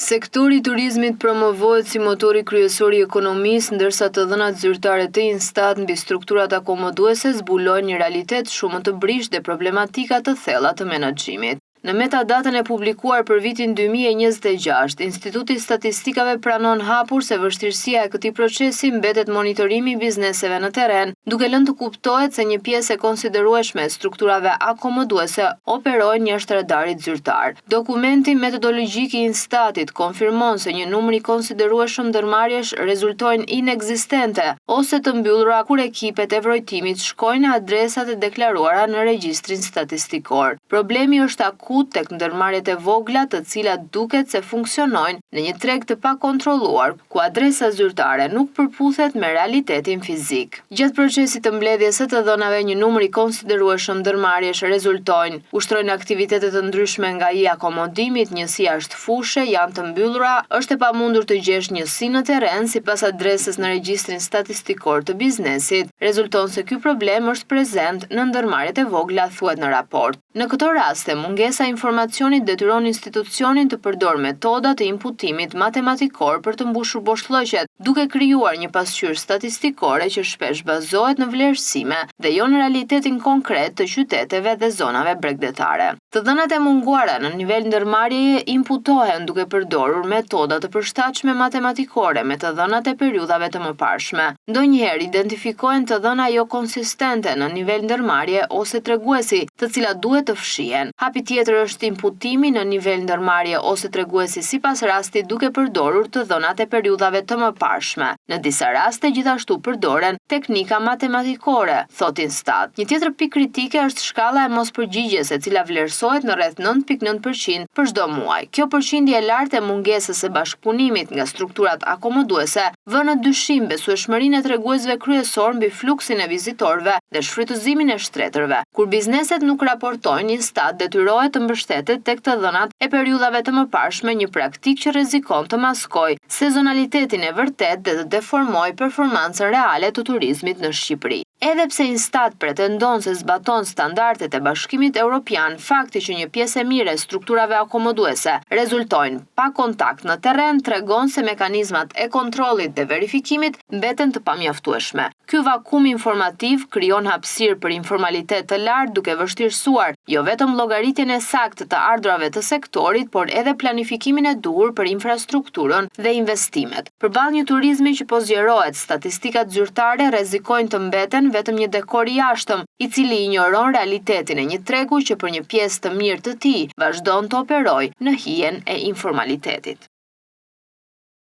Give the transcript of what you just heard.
Sektori i turizmit promovohet si motori kryesor i ekonomisë, ndërsa të dhënat zyrtare të INSTAT mbi strukturat akomoduese zbulojnë një realitet shumë më të brishtë dhe problematika të thella të menaxhimit. Në metadatën e publikuar për vitin 2026, Instituti i Statistikave pranon hapur se vështirësia e këtij procesi mbetet monitorimi i bizneseve në terren, duke lënë të kuptohet se një pjesë e konsiderueshme e strukturave akomoduese operojnë jashtë radarit zyrtar. Dokumenti metodologjik i INSTAT-it konfirmon se një numër i konsiderueshëm ndërmarrjesh rezultojnë inekzistente ose të mbyllura kur ekipet e vrojtimit shkojnë në adresat e deklaruara në regjistrin statistikor. Problemi është akut tek ndërmarrjet e vogla, të cilat duket se funksionojnë në një treg të pakontrolluar, ku adresa zyrtare nuk përputhet me realitetin fizik. Gjatë procesit të mbledhjes së të dhënave, një numër i konsiderueshëm ndërmarrjesh rezultojnë, ushtrojnë aktivitete të ndryshme nga i akomodimit, njësi jashtë fushe, janë të mbyllura, është e pamundur të gjesh njësi në terren sipas adresës në regjistrin statistikor të biznesit. Rezulton se ky problem është prezent në ndërmarrjet e vogla, thuhet në raport. Në këto raste, mungesa e informacionit detyron institucionin të përdorë metoda të imputimit matematikor për të mbushur boshllëqet, duke krijuar një pasqyrë statistikore që shpesh bazohet në vlerësime dhe jo në realitetin konkret të qyteteve dhe zonave bregdetare. Të dhënat e munguara në nivel ndërmarrjeje imputohen duke përdorur metoda të përshtatshme matematikore me të dhënat e periudhave të mëparshme. Ndonjëherë identifikohen të dhëna jokonsistente në nivel ndërmarrje ose treguesi, të cilat duhet të fshihen. Hapi tjetër është imputimi në nivel ndërmarrje ose treguesi sipas rastit duke përdorur të dhënat e periudhave të mëparshme. Në disa raste gjithashtu përdoren teknika matematikore, thotë INSTAT. Një tjetër pikë kritike është shkalla e mospërgjigjes, e cila vlerësohet në rreth 9.9% për çdo muaj. Kjo përqindje e lartë e mungesës së bashkëpunimit nga strukturat akomoduese vë në dyshim besueshmërinë e treguesve kryesorë mbi fluksin e vizitorëve dhe shfrytëzimin e shtretërve. Kur bizneset nuk raportojnë, INSTAT detyrohet të mbështetet tek të dhënat e periudhave të mëparshme, një praktikë që rrezikon të maskojë sezonalitetin e vërtetë dhe të deformojë performancën reale të turizmit në Shqipëri. Edhe pse INSTAT pretendon se zbaton standardet e Bashkimit Europian, fakti që një pjesë e mirë e strukturave akomoduese rezultojnë pa kontakt në terren tregon se mekanizmat e kontrollit dhe verifikimit mbeten të pamjaftueshme. Ky vakum informativ krijon hapësirë për informalitet të lartë duke vështirësuar jo vetëm llogaritjen e saktë të ardhurave të sektorit, por edhe planifikimin e duhur për infrastrukturën dhe investimet. Përballë një turizmi që po zgjerohet, statistikat zyrtare rrezikojnë të mbeten vetëm një dekor i jashtëm, i cili injoron realitetin e një tregu që për një pjesë të mirë të tij vazhdon të operojë në hijen e informalitetit.